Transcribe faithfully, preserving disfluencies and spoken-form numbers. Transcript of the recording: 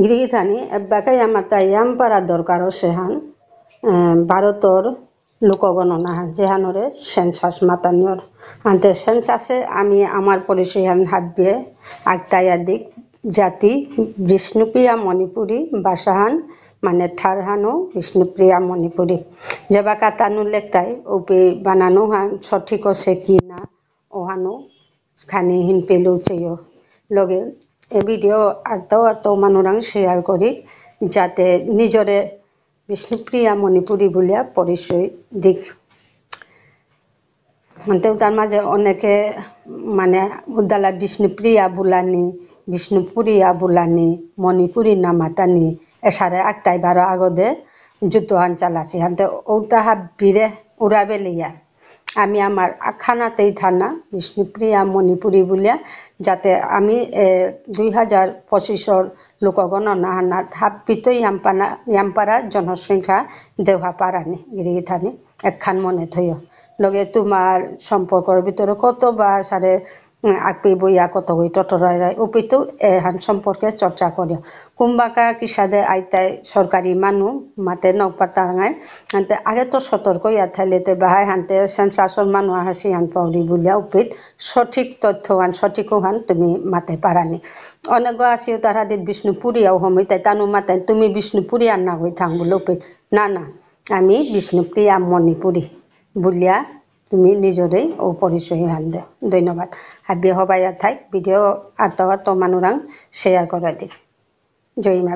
গিরিগিথানি, এবাকা আমার তাই ইয়াম পারা দরকার অসে হান, আহ, ভারতর লোকগণনা হান, যেহানরে census মাতানিয়র। আনতে census-এ আমি আমার পরিচয় হান হাবিয়ে আগতাই আদিক জাতি বিষ্ণুপ্রিয়া মণিপুরী, ভাষা হান মানে ঠার হানও বিষ্ণুপ্রিয়া মণিপুরী। যেবাকা তানু লেখতাই, ওপি বানানো হান সঠিক অসে কি না, ওহানও খানি হিন পেলেও চেয়েও। লগে এ video আরতাও আরতাও মানুরাং share করি, যাতে নিজরে বিষ্ণুপ্রিয়া মণিপুরী বুলিয়া পরিচয় দিক। মানে তার মাঝে অনেকে মানে উদ্দালা বিষ্ণুপ্রিয়া বুলানি, বিষ্ণুপুরিয়া বুলানি, মণিপুরী না মাতানি, এসারে আগতাই বারো আগদে যুদ্ধ হান চালাসি। হানতে ওটা হাবিরে উড়াবে লিয়া আমি আমার আখানাতেই থানা বিষ্ণুপ্রিয়া মণিপুরী বুলিয়া, যাতে আমি, এ, দুই হাজার পঁচিশর লোকগণনা হানাত হাবিত ইয়ামপানা, ইয়ামপারা জনসংখ্যা দেওহা পারানি, গিরিগিথানি, একখান মনে থইও। লগে তোমার সম্পর্কর ভিতরে কত বা সারে, উম, আকপি বইয়া কত গই টটরাই রাই, উপিতু এহান সম্পর্কে চর্চা করিও। কুম্বাকা কিসাদে আইতাই সরকারি মানু মাতে নকপাতাঙাই, আনতে আগে তো সতর্ক ইয়া থাইলে তে বাহাই হানতে census-র মানু আহাসি হান পাউরি বুলিয়া উপিত সঠিক তথ্য হান, সঠিক হান তুমি মাতে পারানি। অনেক আসিও তারা দিন বিষ্ণুপুরিয়াও হমিতাই তানু মাতে তুমি বিষ্ণুপুরিয়া না হই থাং বুলে উপিত। না, না, আমি বিষ্ণুপ্রিয়া মণিপুরী বুলিয়া তুমি নিজরেই ও পরিচয় হান দে। ধন্যবাদ। হাবিয়ে হবাইয়া থাই, video আরতাও আরতাও মানুরাং share করে দিক। জয় মা